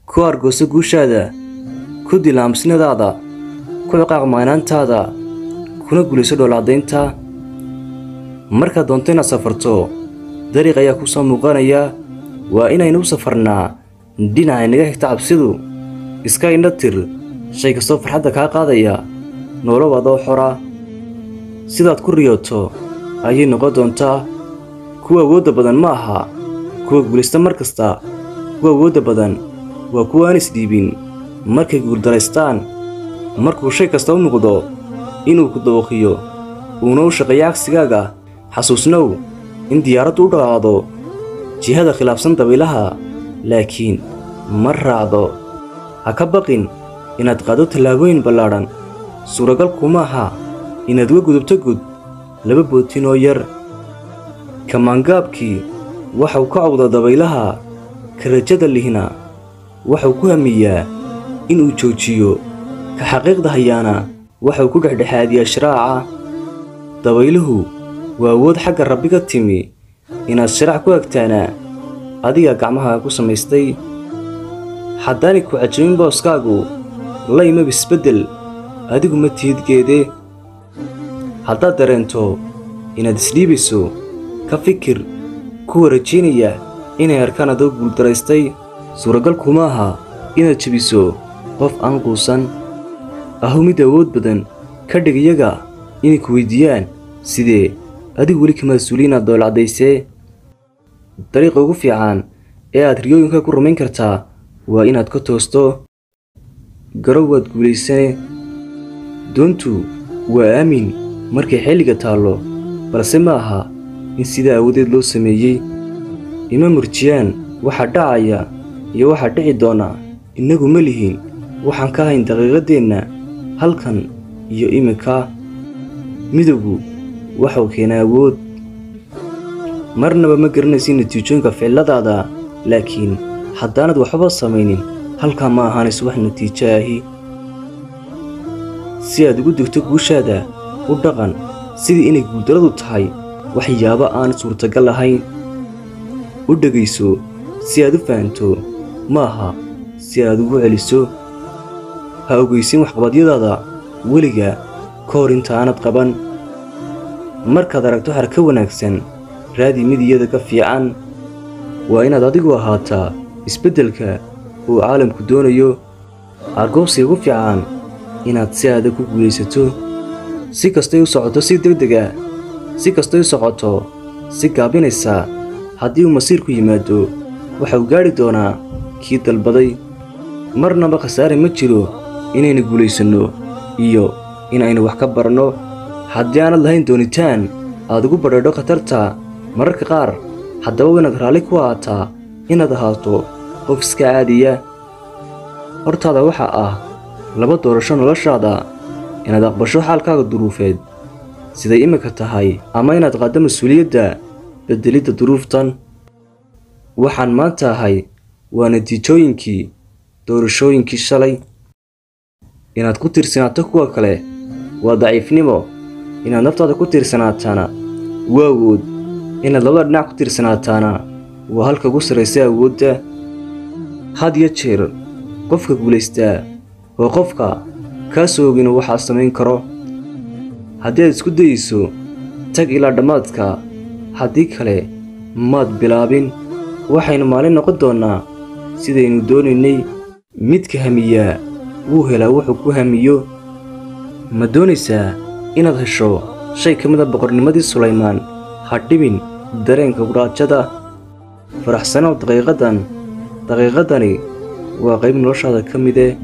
Ku argooso guushaada, ku dil aamusnadaada, ku ciqaaq maanaantaada, kuna guulayso dhoolacadaynta. Markaad doonto inaad safarto, dariiq ayaa ku soo muuqanaya. Waa inaynu u safarnaa dhinaca inaga xigta cabsidu. Iska indho tir shay kastoo farxadda kaa qaadaya, nolow adoo xora. Sidaad ku riyooto ayay noqon doontaa. Kuwa awoodda badan ma aha kuwa guulaysta mar kasta. Kuwa awoodda badan waa kuwa aan isdhiibin markay guuldaraystaan. Markuu shay kasta u muuqdo inuu ku dabooqiyo uuna u shaqeeyo cagsigaaga, xasuusnow in diyaaraddu u dhaqaaqdo jihada khilaafsan dabaylaha, laakiin ma raacdo. Ha ka baqin inaad qaado tallaabooyin ballaadhan. Suuragal kuma aha inaad uga gudubto gud laba bootin oo yar. Kamaangaabkii waxau ka cawdaa dabaylaha, ka rajada lihina waxau ku hamiyaa inuu joojiyo, ka xaqiiqda hayaana waxau ku dhexdhexaadiyaa shiraaca. Dabayluhu waa awood xagga Rabbi ka timi. Inaad shiraac ku agtaana adigaa gacmahaaga ku samaystay. Haddaanay ku cajabin booskaagu, la imab isbeddel, adigu ma tihid geede. Haddaad dareento inaad isdhiibayso, ka fikir kuwa rajaynaya inay arkaan adoo guuldaraystay. Suuragal kuma aha inaad jebiso qof aan quusan. Ahu mid awood badan ka dhig iyaga inay ku weydiiyaan sidee adigu weli kama suuli inaad doolacdaysee. Dariiqa ugu fiican ee aad riyooyinka ku rumayn kartaa waa inaad ka toosto. Garow waad guulaysane. Doontu waa aamin markay xilliga taallo, balse ma aha in sidaa awoodeed loo sameeyey. Ima murjiyaan waxa dhacaya iyo waxa dhici doona. Innagu ma lihin waxaan ka hayn daqiiqaddeenna halkan iyo iminka. Midowgu waxau keenaa awood. Marnaba ma garanaysin natiijooyinka ficiladaada, laakiin haddaanad waxba samaynin, halkaa ma ahaanayso wax natiijo ahi. Si aad ugu degto guushaada, u dhaqan sidii inay guuldaradu tahay waxyaabo aan suurtagal ahayn. U dhegayso si aad u fahanto, ma aha si aad ugu celiso. Ha ogeysin waxqabadyadaada weliga ka hor inta aanad qaban. Markaad aragto xarka wanaagsan, raadi mid iyada ka fiican. Waa inaad adigu ahaataa isbeddelka uu caalamku doonayo. Argoobsiga ugu fiican inaad si adag ku guulaysato. Si kastay u socoto si degdeg ah, si kastay u socoto si gaabinaysa, haddii uu masiirku yimaado, waxa uu gaadhi doonaa kii dalbaday. Marnaba khasaare ma jiro inaynu guulaysanno iyo in aynu wax ka baranno. Haddii aanad lahayn doonitaan aad ugu badheedho khatarta mararka qaar, haddaba waa inaad raalli ku ahaataa inaad ahaato qof iska caadiya. Hortaada waxaa ah laba doorasho noloshaada: inaad aqbasho xaalkaaga duruufeed siday iminka tahay, ama inaad qaaddo mas-uuliyadda beddelidda duruuftan. Waxaan maanta ahay waa natiijooyinkii doorashooyinkii shalay. Inaad ku tiirsanaato kuwa kale waa daciifnimo. Inaad naftaada ku tiirsanaataana waa awood. Inaad labada dhinac ku tiirsanaataana waa halka ugu sarraysa awoodda. Had iyo jeer qofka guulaystaa waa qofka kaa soo ogin waxaa samayn karo. Haddii aad isku dayeyso, tag ilaa dhammaadka, haddii kale maad bilaabin. Waxaynu maalin noqon doonnaa sidaynu doonaynay. Midka hamiyaa wuu helaa wuxuu ku hamiyo. Ma doonaysaa inaad hesho shay ka mid a boqornimadii Sulaymaan? Ha dhibin dareenka guraajada. Faraxsanow daqiiqadan. Daqiiqadani waa qayb noloshaada ka mid eh.